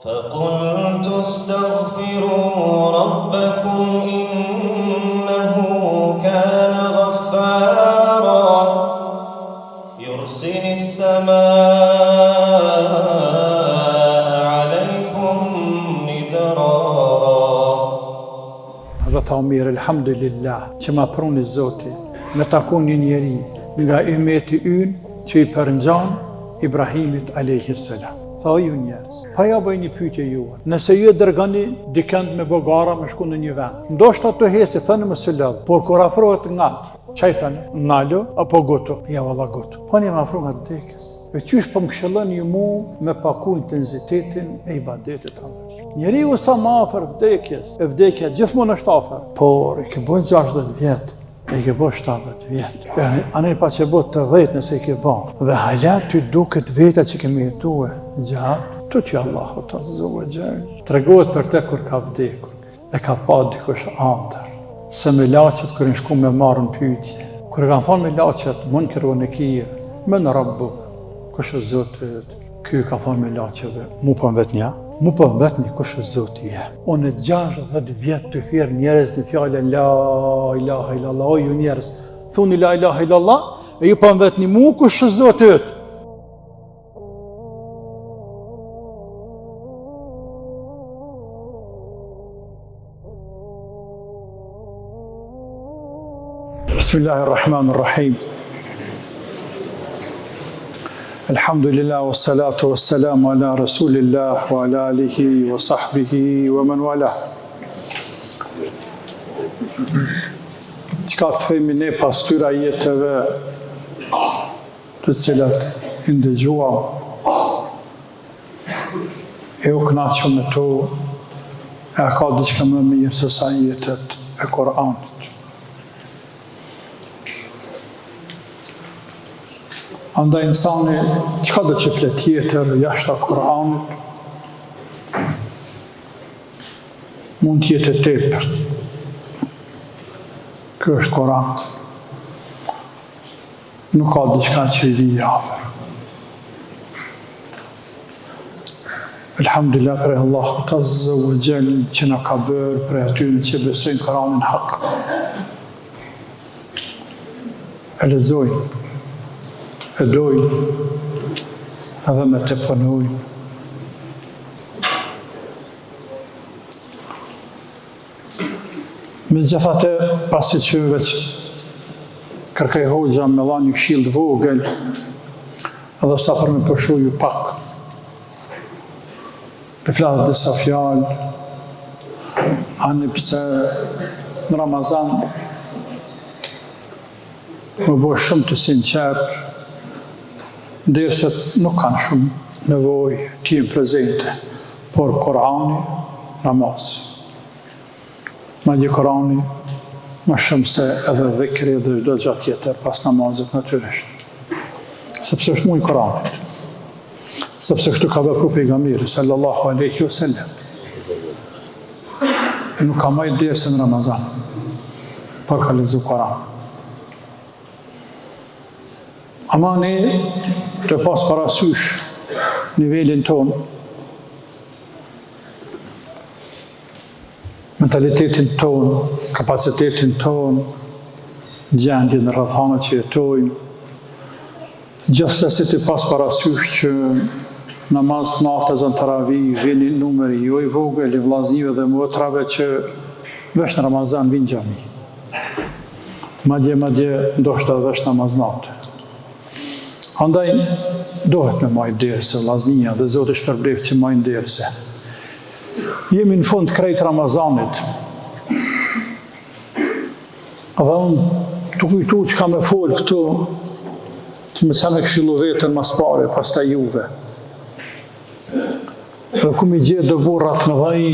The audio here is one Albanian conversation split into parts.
فقلت استغفروا ربكم إنه كان غفارا يرسل السماء عليكم مدرارا Dhe tha mirë, elhamdulillah, që ma pruni Zoti, me taku një njeri nga ymeti ynë që i përngjan Ibrahimit alejhi selam. Tha o ju njerëz, pa ja bëj një pyetje juve. Nëse ju e dërgoni dikënd me bo gara me shku në një vend, ndoshta tu hec, thoni mos u lodh, por kur afrohet ngat, ça i thoni? Nalu apo ngutu? Ja valla ngutu. Po ne jemi afru ngat vdekjes. E qysh po më këshilloni ju mu me paku intensitetin e ibadetit Allah. Njeriu sa më afër vdekjes, e vdekja gjithmonë është afër, por i ke bo 60 vjet, E ke bo 70 vjet. E ani pa që bo 80 nëse i ke bo. Dhe hala ty duket vetja që ke me jetue gjatë, tutju Allahut azze ve xhel. Tregohet për te kur ka vdekur. E ka pa dikush andër. Se melaqet kur janë shku me marrë në pyetje. Kur e kanë thonë melaqet, Munker ve Nekir, men rabbuk, kush është Zoti yt? Ky ka thonë melaqeve, mu po më vetni a? Mu po më vetni kush është Zoti jem? Unë 60 vjet tu thirr njerëz në fjalën la ilaha illallah, o ju njerëz, thuni la ilaha illallah, e ju po më vetni mu kush është Zoti yt? Bismillahirrahmanirrahim. Elhamdulillah wa salatu wa salamu ala rasulillah wa ala alihi wa sahbihi wa man wala. Çka të themi ne pas këtyre ajeteve të cilat i ndëgjuam E u kënaqëm me to, e a ka diçka më mirë se sa ajetet e Kur'anit. Andaj insani, çkado që flet tjetër jashta Kur'anit, mund të jetë e tepërt. Ky është Kur'an. Nuk ka diçka që i vjen afër. Elhamdulillah prej Allahut Azza wa Jall që na ka bërë prej atyre që besojnë Kur'anin hak. E lexojnë, e dojnë, edhe me të punojnë. Megjithatë, pasi që veç kërkoi hoxha me dhanë një këshillë të vogël, edhe sa për me pushu ju pak, të flas disa fjalë, ani pse në Ramazan me bo shumë të sinqert, derset nuk kanë shumë nevojë të jenë prezente, por Kurani, namazi. Madje Kurani më shumë se edhe dhikri dhe çdo gjë tjetër pas namazit natyrisht. Sepse është muaj i Kuranit. Sepse kështu ka vepru pejgamberi sallallahu alaihi wasallam. Nuk ka majt derse në Ramazan, por ka lexu Kuran. Ama ne të pas parasysh nivelin tonë, mentalitetin tonë, kapacitetin tonë, gjendjen rrethanat që jetojmë, Gjithsesi të pas parasysh që namaz të natës në teravi vjen një numër jo i vogël i vllaznive dhe motrave që veç në Ramazan vijnë n'xhami. Madje, madje, ndoshta edhe veç namaz nate. Andaj, duhet me majt derse vllaznia dhe Zoti shpërbleftë që majnë derse. Jemi në fund krejt Ramazanit. Dhe unë tu kujtu çka me folë këtu, që me sa me këshillu veten mas pari, pastaj juve. Dhe ku mi gjetë do burra të mëdhaj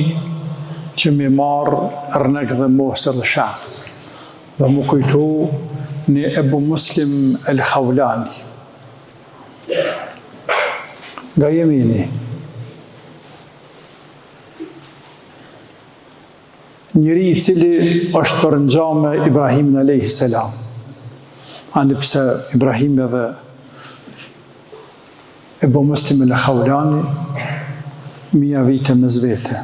që mi marrë ërnek dhe mostër dhe shembull. Dhe m'u kujtu një Ebu Muslim El Haulani. Nga Jemeni. Njeri i cili është përngja me Ibrahimin alejhi selam. Ani pse Ibrahimi edhe Ebu Muslim el Haulani. Mija vite mes vete.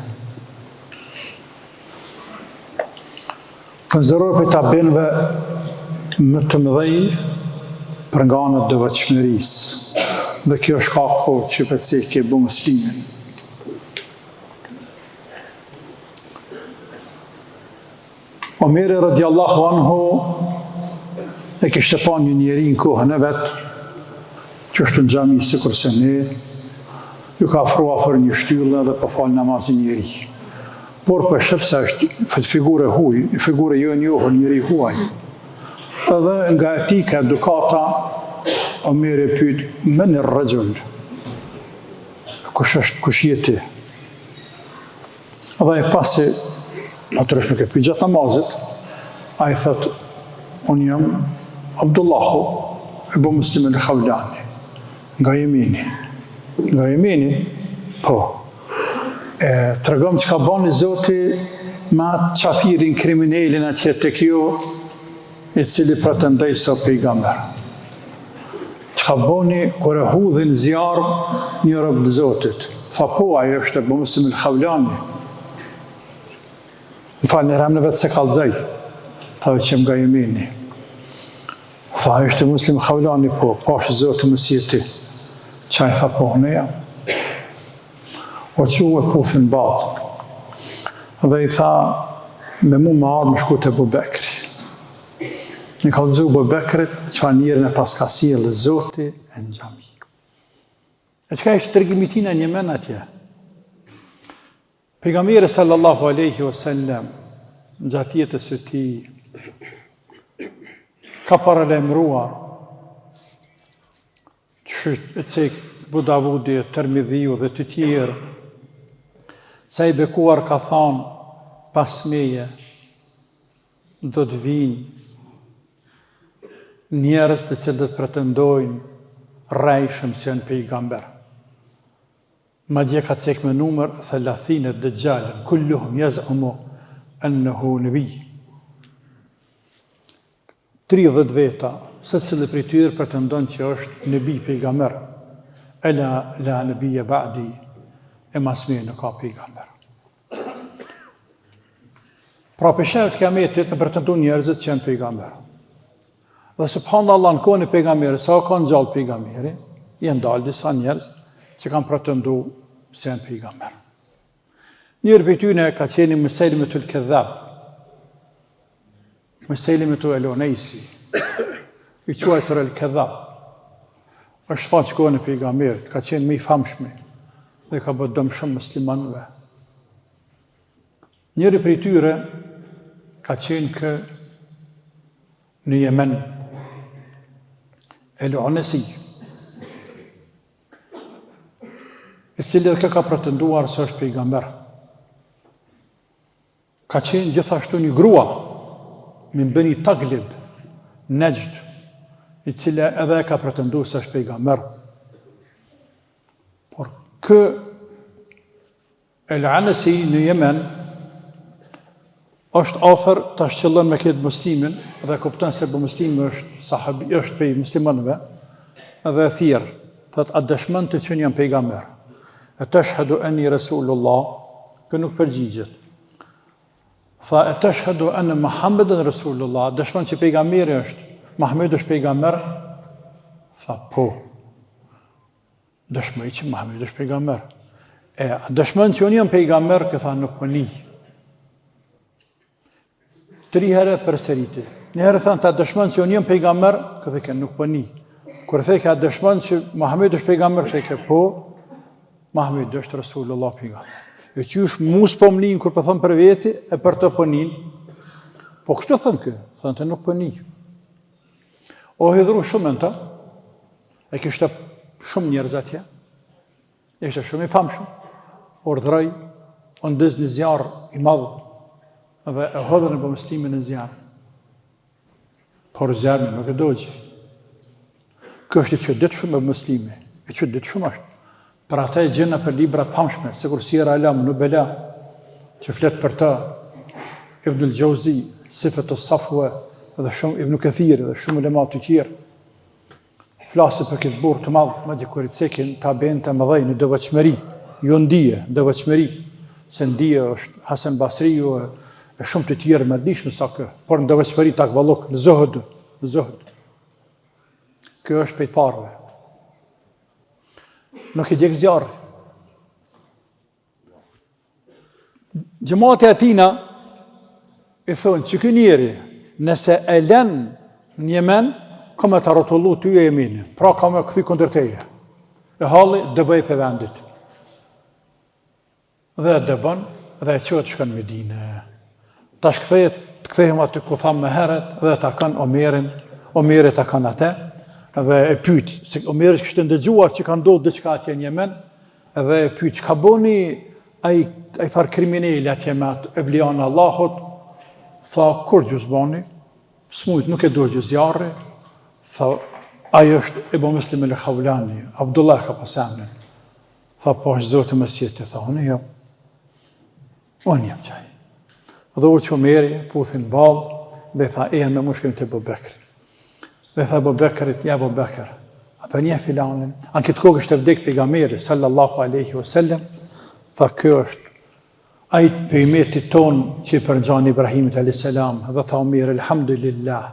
Konsiderohet prej tabiinëve më të mëdhej për nga ana e devotshmërisë. Dhe kjo është shkaku që po e ceki Ebu Muslimin. Omeri radiallahu anhu e kishte pa një njeri në kohën e vet, që është në xhami sikurse ne, ju ka afru afër një shtylle dhe po fal namazin njeri. Por po shef se është figurë e huaj, figurë jo e njohur, njeri i huaj. Edhe nga etika, edukata, Omeri e pyet, meni rrexhul, kush është, kush je ti? Dhe ai pasi, natyrisht nuk e pyet gjatë namazit, ai thotë, unë jam Abdullahu, Ebu Muslim el Havlani, nga Jemeni. Nga Jemeni, po, e tregom çka bani Zoti me atë qafirin kriminelin atje tek ju, i cili pretendoi se pejgamber. Çka boni kur e hudhi në zjarr një rob të Zotit? Tha po, ai është Ebu Muslim el Havlani. Më fal, njëherë emnin e vet s'e kallxoi. Tha që jam nga Jemeni. Tha, ai është Ebu Muslim Havlani, po, pashë Zotin mos je ti. Që ai tha, po, unë jam. O çu e puthi në ballë. Dhe i tha, me mu me ardhë me shku te Ebu Bekri. Me i kallëzu Ebu Bekrit, çfarë njerin e paska sjellë Zoti në xhami. E çka ishte tregimi i tina njëmend atje? Pejgamberi sallallahu aleyhi wa sallam, gjatë jetës së tij, ka paralajmëruar që e cek Ebu Davudi e Termidhiu dhe të tjerë, se i bekuar ka thanë pas meje do të vijnë njerëz të cilët do të pretendojnë rrejshëm se janë pejgamber. Madje ka cek me numër thelathine dexhalen, kulluhum jaz'umu ennehu nebi. 30 veta, secili prej tyre pretendon që është nebi pejgamber. Ela la nebije ba'di, e mas meje nuk ka pejgamber. Pra prej shenjave të kiametit me pretendu njerëzit që janë pejgamber. Dhe subhanallah në kohën e pejgamberit, sa ka gjallë pejgamberi, janë dalë disa njerëz që kanë pretendu se janë pejgamber. Njëri prej tyne ka qenë Musejlimetul Kedhab, Musejlimetu El Unejsi, i quajtur El Kedhab, është shfaq kohën e pejgamberit, ka qenë më i famshmi dhe ka bërë dëm shumë muslimanëve. Njëri prej tyre ka qenë kë në Jemen, El Unesi, i cili edhe ka pretenduar se është pejgamber. Ka qenë gjithashtu një grua, min Beni Taglib, Nexhd, i cila edhe e ka pretendu se është pejgamber. Por kë El Anesi në Jemen është afër tash qëllon me këtë muslimin dhe kupton se Ebu Muslimi është sahabi është prej muslimanëve dhe e thirr thot a dëshmon ti që unë jam pejgamber e teshhedu enni Resulullah ky nuk përgjigjet tha e teshhedu enne Muhammeden Resulullah dëshmon që pejgamberi është Muhammed është pejgamber tha po Dëshmoj që Muhamedi është pejgamber. E a dëshmon që unë jam pejgamber, ky tha nuk po ni. Tri herë përsëriti. Një herë tha a dëshmon që unë jam pejgamber, ky thojke nuk po ni. Kur thojke a dëshmon që Muhamedi është pejgamber, thojke po. Muhamedi është Resulullah pejgamber. E qysh mu s'po më nin kur po thom për veti e për të po nin. Po kështu thon ky, thonte nuk po ni. O hidhru shumë në të, E kishte shumë njerëz atje. Ishte shumë i famshëm. Urdhëroi, u ndez një zjarr i madh dhe e hodhën Ebu Muslimin në zjarr. Por zjarri nuk e dogji. Ky është i çuditshëm Ebu Muslimi, i çuditshëm është. Për atë e gjen nëpër libra të famshme, sikur Sijer Alam Nubela, që flet për të, Ibn al-Jauzi, Sifatu Safwa dhe shumë Ibn Kathir dhe shumë ulema të tjerë. Flasin për këtë burrë të madh, madje kur i cekin tabiinët e mëdhenj në devotshmëri. Jo n'dije, n'devotshmëri, se n'dije është Hasan Basriu e, e shumë të tjerë më t'dijshëm se ky, por në devotshmëri takvalluk, në zuhd, në zuhd. Ky është prej t'parëve. Nuk e djeg zjarri. Xhemati e tina i thonë që ky njeri nëse e len në Jemen, ka me ta rrotullu ty e Jemenin, pra ka me kthy kundër teje. E halli dëboje prej vendit. Dhe e dëbon dhe e çohet shkon në Medine. Tash kthehet, të kthehem aty ku thamë më herët dhe e takon Omerin, Omeri e takon atë dhe e pyet, se Omeri kishte ndëgjuar që ka ndodhur diçka atje në Jemen, dhe e pyet çka boni ai ai far krimineli atje me atë evlian Allahut, tha kurgjë s'boni, s'mujt nuk e dogji zjarri, tha ai është Ebu Muslim el Khaulani, Abdullah ka pas emrin. Tha po është Zoti mos je ti, tha unë jo. Unë jam qaj. Dhe u çu Omeri, puthi në ballë, dhe i tha, eja me mu shkojmë te Ebu Bekri. Dhe i tha Ebu Bekrit, ja Ebu Bekër, a po e njeh filanin? A në këtë kohë kishte vdek pejgamberi, sallallahu aleyhi wa sallam, tha, ky është ai prej ymetit tonë që i përngjan Ibrahimit a.s. Dhe tha Omeri, elhamdulillah,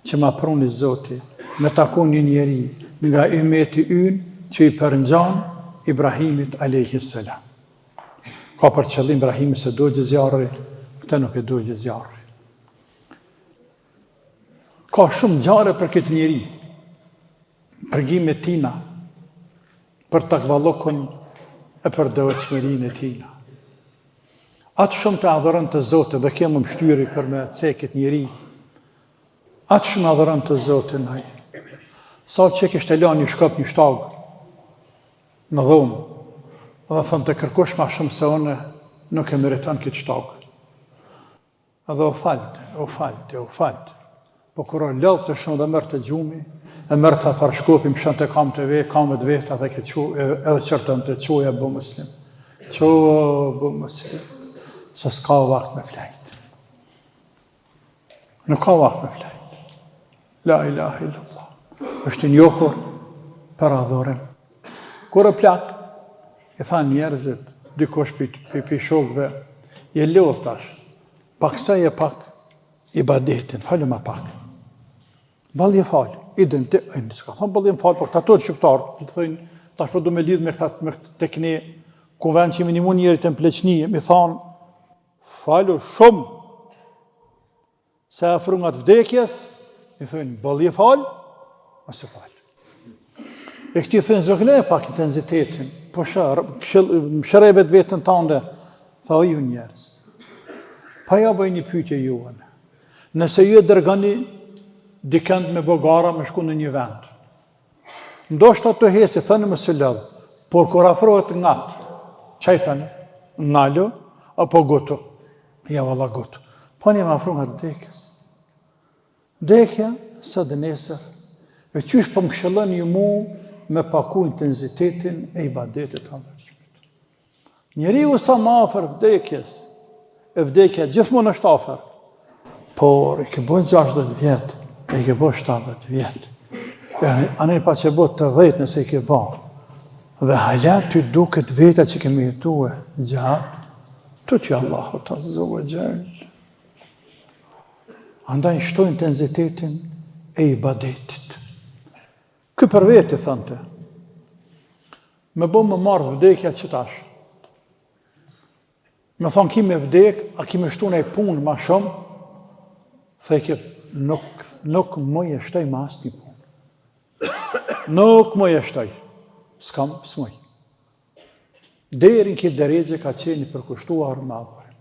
që ma pruni Zoti, me taku një njeri nga ymeti ynë që i përngjan Ibrahimit a.s. Ka për qëllim Ibrahimin s'e dogji zjarri, këtë nuk e dogji zjarri. Ka shumë ngjarje për këtë njeri, tregime tina, për takvallukun e për devotshmërinë e tina. Aq shumë të adhuronte Zotin dhe kjo më shtyri për me cek këtë njeri, aq shumë adhuronte Zotin ai, sa që kishte lanë një shkop një shtagë, në dhomë dhe thonte kërkush ma shumë se unë nuk e meriton këtë shtagë. Dhe u falte, u falte, u falte. Po kur u lodhte shumë dhe merrte gjumi, e merrte atë shkopin, mshonte kamët e ve, kamët veta dhe ke çu, edhe qortonte çu Ebu Muslim. Çu Ebu Muslim. Se s'ka vakt me flajt. Nuk ka vakt me flajt. La ilaha illallah. Është i njohur për adhurim. Kur u plak, i thanë njerëzit, dikush prej, prej, prej shokëve, je lodhë tash, pakësoje pak ibadetin, falu ma pak. Boll je falë, i dënë të, e në s'ka thonë boll jem falë, por këta tonë shqiptarë, të thënë, tash po du me lidhë me këta, me këta tekni, ku vend që me nimu njerit në pleqni, mi thonë, Falu shumë, se afru ngat vdekjes, i thojnë, boll je falë, mos u fal. E këtij i thojnë, zvogëloje pak intensitetin, po shërë, mëshiroje vetveten tande, tha o ju njerëz. Pa ja bëj një pytje juve. Nëse ju e dërgoni dikënd me bo gara me shku në një vend, Ndoshta tu hec i thoni mos u lodh, por kur afrohet ngat, ça i thoni? Nalu apo ngutu? Ja valla ngutu. Po ne jemi afru ngat vdekjes. Vdekja sot e nesër. E qysh po më këshilloni ju mu me paku intensitetin e ibadetit të adhurimit. Njeriu sa më afër vdekjes, e vdekja gjithmonë është afër. Por i ke bo 60 vjet, e i ke bo 70 vjet. E ani pa që bo 80 nëse i ke bo. Dhe hala ty duket vetja që ke me jetue gjatë, tutju Allahut azze ve xhel. Andaj shto intensitetin e ibadetit. Ky për veti thonte, Me bo me marrë vdekja qetash. Me thonë ki me vdek, a ki me shtu naj punë ma shumë, thojke, nuk, nuk muj e shtoj ma asnjë punë. Nuk muj e shtoj. S'kam, s'muj. Deri në këtë derexhe ka qenë i përkushtuar me adhurim.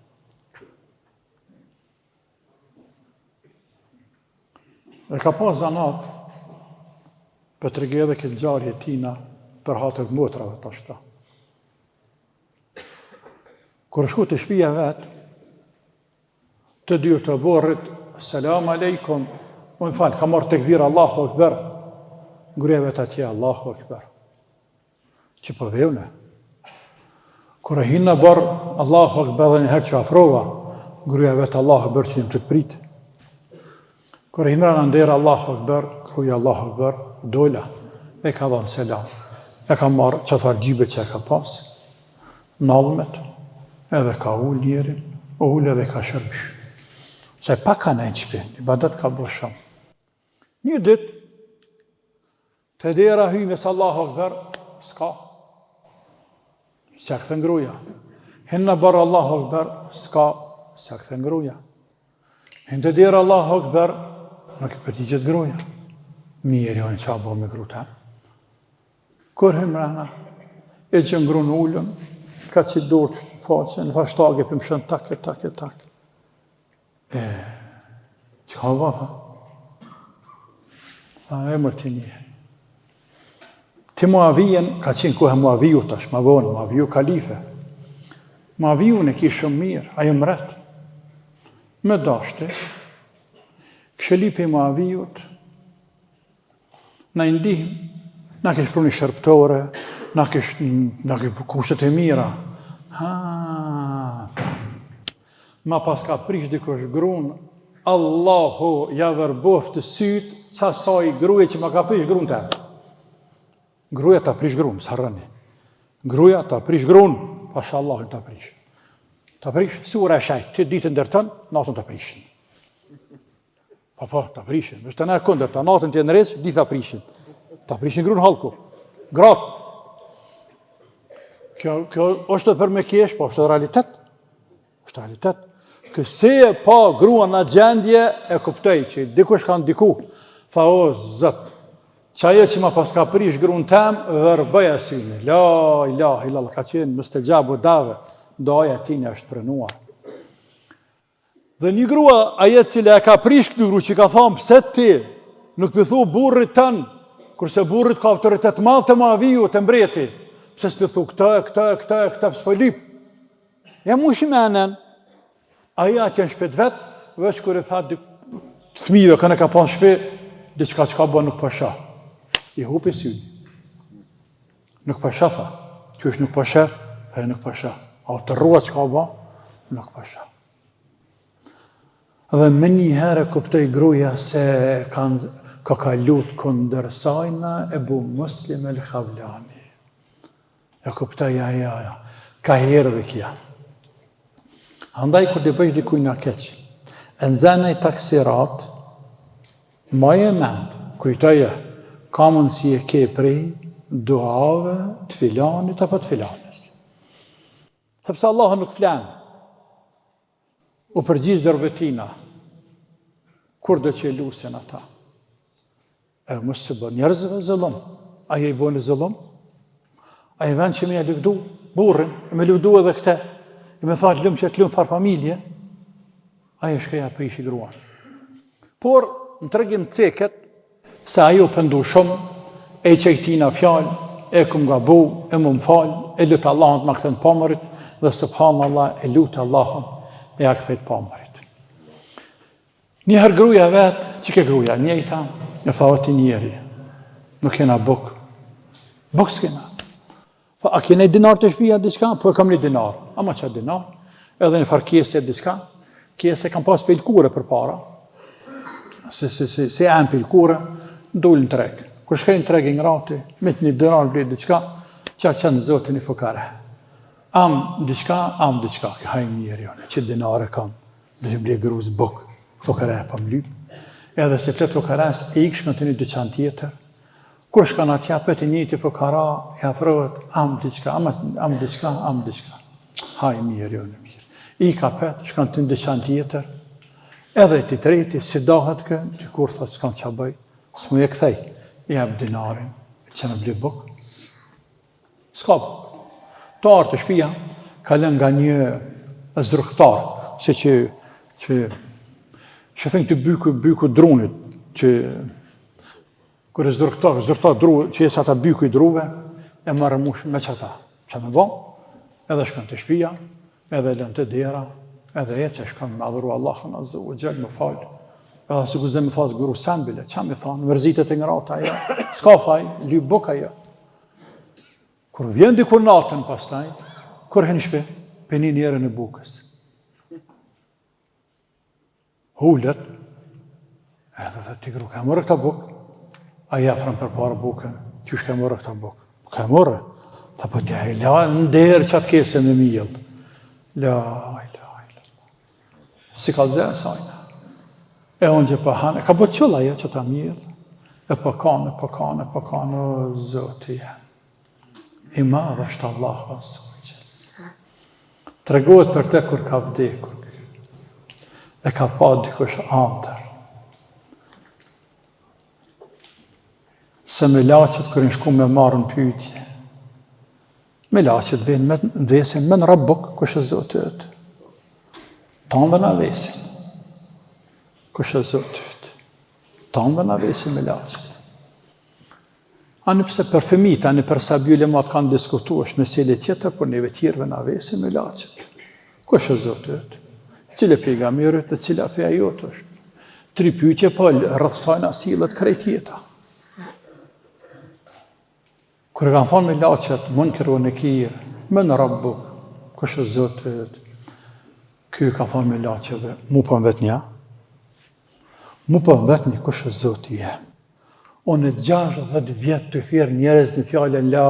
Dhe ka pas zanat, po tregoj edhe këtë ngjarje tina për hatër të motrave të ashta. Kur shku te shpia vet, te dyert e oborrit, selam alejkum, më më falë, ka marrë tekbir Allahu Ekber, gruja vet atje Allahu Ekber. Që po vevne. Kur e hinë në oborr, Allahu Akbar dhe njëherë që afrova, gruja vet Allahu Akbar që jem tu të pritë. Kur e hinë në nderë Allahu Akbar, gruja Allahu Akbar, dola, e ka dhënë selam. E ka marrë qatë farë xhybe që e ka pasë. Nalmet, edhe ka ul njerin, u ul edhe ka shërby. Se pak ka nejt n'shpi, ibadet ka bo shumë. Një ditë, te dera hyjmë se Allahu Akbar, s'ka. S'ja kthen gruja. Hin në oborr Allahu Akbar, s'ka, s'ja kthen gruja. Hin te dera Allahu Akbar, nuk i përgjigjet gruja. Mirë, jo, ça bo me gru tem. Kur hyn mrena, e gjen grun ulun, ka qitë durt në faqe, në fashtagë e po mshon tak e tak e tak. E, çka u ba, tha? Tha, e mor ti njeri. Ti Muavijen, ka qenë koha Muaviju tash, ma vonë, Muaviju kalife. Muavijun e ki shumë mirë, ai mret. Me dashtë, kishe lyp prej Muavijut, Naj ndihmë, na kish pru një shërbëtore, na kish, na kish kushtet e mira. Ha, tha. Ma paska prish dikush grun, Allahu ja verboftë sytë, qasaj gruje që ma ka prish grun tem. Gruja ta prish grun, s'harroni. Gruja ta prish grun, pasha Allahun ta prish. Ta prish, sura e shejtë, ti ditën ndërton, natën ta prishin. Po, po, ta prishin. Është e kundërta, natën ti e ndreq, ditën ta prishin. Ta prishin grun hallku. Gratë. Kjo, kjo është për me kesh, po është realitet. është realitet. Ky si e pa gruan në gjendje, e kuptoi që dikush ka ndiku. Tha, o, Zot, qajo që ma paska prish grun tem, verboja synin. La, ilahe illallah, ka qenë mustexhabu dave, duaja e tina është pranuar. Dhe një grua, ajo e cila e ka prish këtë gru, që ka thonë, pse ti nuk p'i thu burrit tënd, kurse burrit ka autoritet madh te Muaviju, te mbreti, pse s'p'i thu këtë, këtë, këtë, këtë, pse po lyp. Ja mushi menen, ajo atje në shpi t'vet, veç kur i tha dy fëmijëve kënë ka pa në shpi, diçka çka bo nuk po shoh. I hupi syni. Nuk po shoh, tha. Qysh nuk po sheh, tha nuk po shoh. A u tërrua çka bo, nuk po shoh. Dhe menjëherë e kuptoi gruja se kanë, ka ka lut kundër sajna Ebu Muslim el Havlani. E kuptoi ajo, ajo. Ka erdhi kja. Andaj kur t'i bëjsh dikujt na keq, e nxen naj taksirat, Maje mend, kujtoje, ka mundësi e ke prej duave të filanit apo të filanës. Sepse Allahu nuk flen. U përgjigj dorëve tina, kurdo që e lusin ata. E mos u bën njerëzve zullum. Ajo i boni zullum. Ai vend që me e lëvdu burrin, e me lëvdu edhe këte, e me thanë lum që të lum farë familje, ajo shkoi ja prishi gruan. Por, në tregim ceket, se ajo u pendu shumë, e i çoi tina fjalë, e kum gabu, e mu më falë, e lut Allahun të ma kthen të pamurit, dhe subhanallah e lut Allahun e ja kthej të pamurit. Një herë gruja vet, qikjo gruja, njëjta, e tha o ti njeri, nuk kena bukë, bukë s'kena. Tha, a kena një dinar te shpia diçka? Po e kam një dinar. Ama qat dinar, edhe një farë kese diçka, kese kam pas prej lkure përpara, si, si, si, si enë prej lkure, dul në treg. Kur shkoi në treg i ngrati, me të një dinar ble diçka, qa qenë zotin i fukare. Am diçka, am diçka, haj mirë jone, qit dinar e kam, Do t'i blej grus bukë, fukara po më lyp. Edhe si flet fukaras, e ik shkon te një dyqan tjetër. Kur shkon atje apet i njëjti fukara, i afrohet, am diçka, am, am diçka, am diçka. Haj mirë, jo në mirë. Ik apet, shkon te një dyqan tjetër. Edhe te i treti, si dahet kë, dikur thot s'kam ç'a bëj, s'muj e kthej. I jap dinarin, e që me ble bukë. S'ka bukë. Tu ardhë te shpia, kalon nga një zdrukthtar, se që, që, që thënë të byku, byku drunit, që kur e zdrukthtar, zdrukthtar dru, që e sa ta byku i druve, e marrë mush me qata. Ça me bo? Edhe shkon te shpia, Edhe lën te dera, edhe ecë e shkon me adhuru Allahun Azze ue Xhel me falë. Edhe sikur zë me thasë guru sen bile, ça me thonë, mërzitet e ngrata ajo, s'ka faj, lyp bukë ajo. Kur vjen dikur natën pastaj, kur hin n'shpi, pe nin erën e bukës. Hulet, edhe dhe ti gru, ka morë këta bukë, ai afron përpara bukën, qysh ka morë këta bukë, ka morë? Tha po ti e la në derë qatë kese me miell. La ilaha illallah. S'i kallzoi asajna. E unë që po han, e ka bo qull ajo qata miell. E po kan, e po kan, e po kan, o zoti jem. I madh është Allahu azza wa jall. Tregohet për te kur ka vdekur. E ka pa dikush andër. Se melaqet kur janë shku me marrë në pyetje. Melaqet vjen me vesin men rabbuk kush është Zoti yt. Tanëve na vesin. Kush është Zoti yt. Tanëve na vesin melaqet. Ani pse për fëmijët, ani për sabi ulemat kanë diskutu, është mesele tjetër, por neve tjerëve na vesin melaqet. Kush është Zoti yt? Cili pejgamberi yt dhe cila feja jote është? Tri pyetje, po rreth sajna sillet krejt jeta. Kur e kanë thonë melaqet, Munker ve Nekir, men rabbuk, kush është Zoti yt? Ky ka thonë melaqeve, mu po më vetni a? Mu po më vetni kush është Zoti jem? Unë 60 vjet tu thirrë njerëz në fjalën la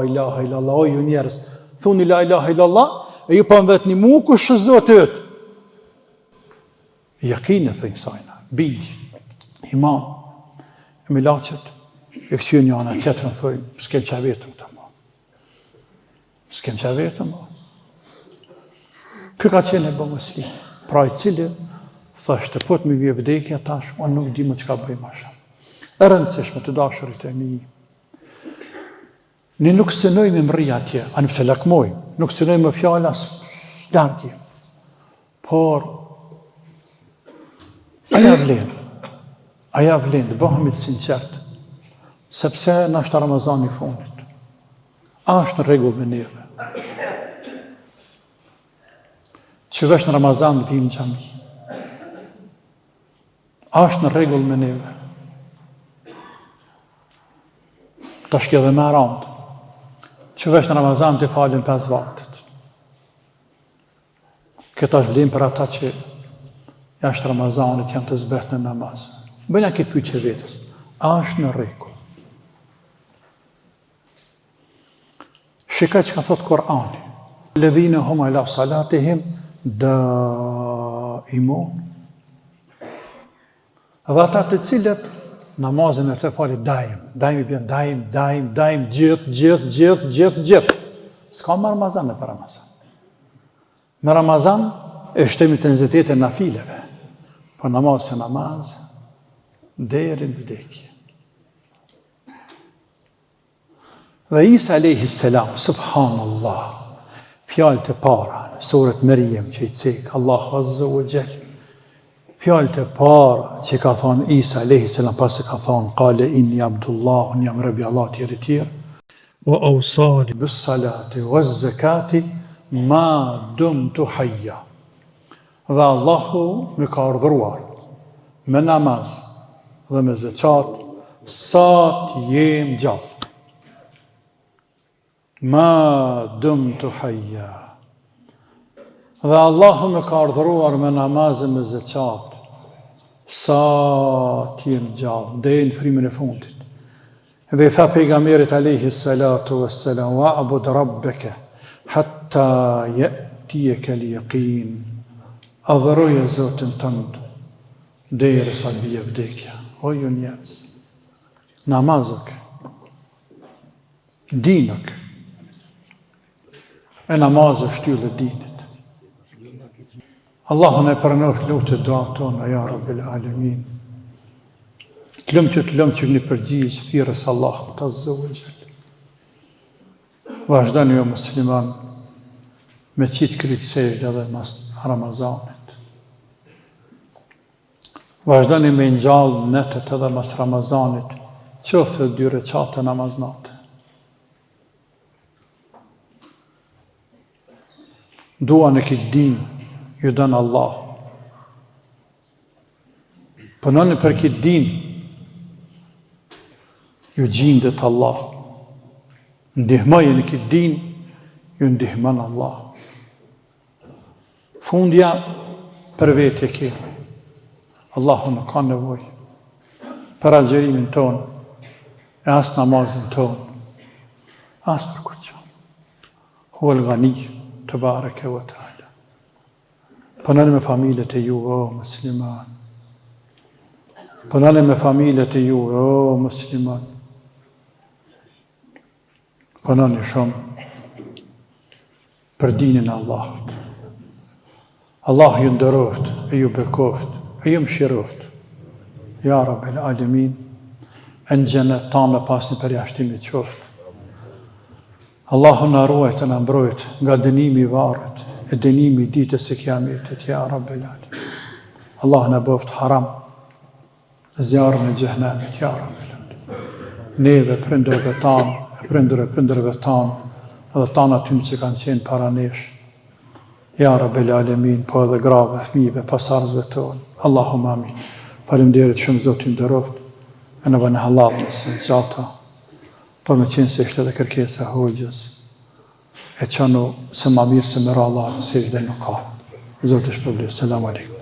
ilaha illallah, o ju njerëz, thuni la ilaha illallah, e ju po më vetni mu kush është Zoti yt? Jekin e thënë kësajna, bindje, iman, e melaqet, e këqyrin njana tjetrën, thojnë, s'kem ça vetëm këta mo. S'kem ça vetëm mo. Ky ka qenë Ebu Muslimi, pra i cili, thoshte, po të më vje vdekja tash, unë nuk di më çka bëj ma shumë. E rëndësishme të dashurit e mi, Ne nuk synojmë me mrri atje, ani pse lakmojmë, nuk synojmë me fjalë as larg jem. Por, a ja vlen, a ja vlen, të bëhemi të sinqertë, sepse nashta Ramazani i fundit, a është në rregull me neve? Që veç në Ramazan të vijmë në xhami. A është në rregull me neve? Tash edhe më randë. Që veç në Ramazan të falim pesë vaktet. Kjo tash vlen për ata që jashtë Ramazanit janë të zbehtë në namaz. Bëjna këtë pyetje vetes. A është në rregull? Shiko çka thot Kur'ani. Ledhine hum ala salatihim daimun. Dhe ata të cilët namazin e falin daim, daim i bjen daim, daim, daim, gjithë, gjithë, gjithë, gjithë, gjithë. S'ka më Ramazan e pa Ramazan. Në Ramazan e shtojmë intensitetin e nafileve, po namaz se namaz, deri në vdekje. Dhe Isa alejhi selam, subhanallah, fjalët e para në suret Merjem që i cek Allahu azza wa jall. Fjalët e para që ka thonë Isa alejhi selam pasi ka thonë kale inni Abdullah, unë jam robi i Allahut tjerë e tjerë. Wa awsani bis salati waz zakati ma dumtu hayya. Dhe Allahu më ka urdhëruar me namaz dhe me zeqat sa të jem gjallë. Ma dumtu hayya. Dhe Allahu më ka urdhëruar me namaz dhe me zeqat sa të jem gjallë, deri në frymën e fundit. Dhe i tha pejgamberit alejhi salatu vesselam wa'bud rabbeke hatta ya'tiyaka al-yaqin adhuroje Zotin tënd derisa të vijë vdekja o ju njerëz namaz o ky din o ky e namazi është shtyllë e dinit Allahu na pranoftë lutjet duat tona, ja Rabbil Alemin. Të lumtë të lumtë që jeni përgjigj thirrjes Allahut Azza wa Jall. Vazhdoni ju musliman me qitë kryt sexhde edhe mas Ramazanit. Vazhdoni me ngjallë netët edhe mas Ramazanit, qoftë edhe dy reqate namaz nate. Duani këtë din, ju don Allahu. Punoni për këtë din, ju gjindet Allahu. Ndihmojeni këtë din, ju ndihmon Allahu. Fundja për vete kemi. Allahu nuk ka nevojë për agjerimin tonë, e as namazin tonë, as për kurgjo. Huel gani, tebareke ve teala. Punoni me familjet e juve, o musliman. Punoni me familjet e juve, o musliman. Punoni shumë për dinin e Allahut. Allahu ju nderoft e ju bekoft e ju mëshiroft. Ja Rabbel Alemin, e në xhenet tanë pa asnjë përjashtim i qoft. Allahu na ruajt e na mbrojt nga dënimi i varrit e dënimi i ditës së Kiametit, ja Rabbel Alemin. Allahu na bëft haram zjarrin e xhehenemit, ja Rabbel Alemin. Neve prindërve tanë, e prindërve prindërve tanë, edhe tanë atyne që kanë qenë para nesh. Ja Rabbel Alemin, po edhe grave, fëmijëve, pasardhësve tonë. Allahumma amin. Faleminderit shumë Zoti ju nderoft. E na bën hallall nëse zgjata. Por meqenëse ishte edhe kërkesa e hoxhës, e qënu se ma mirë se me ra Allahut në sexhde nuk ka. Zoti ju shpërbleftë. Selam alejkum.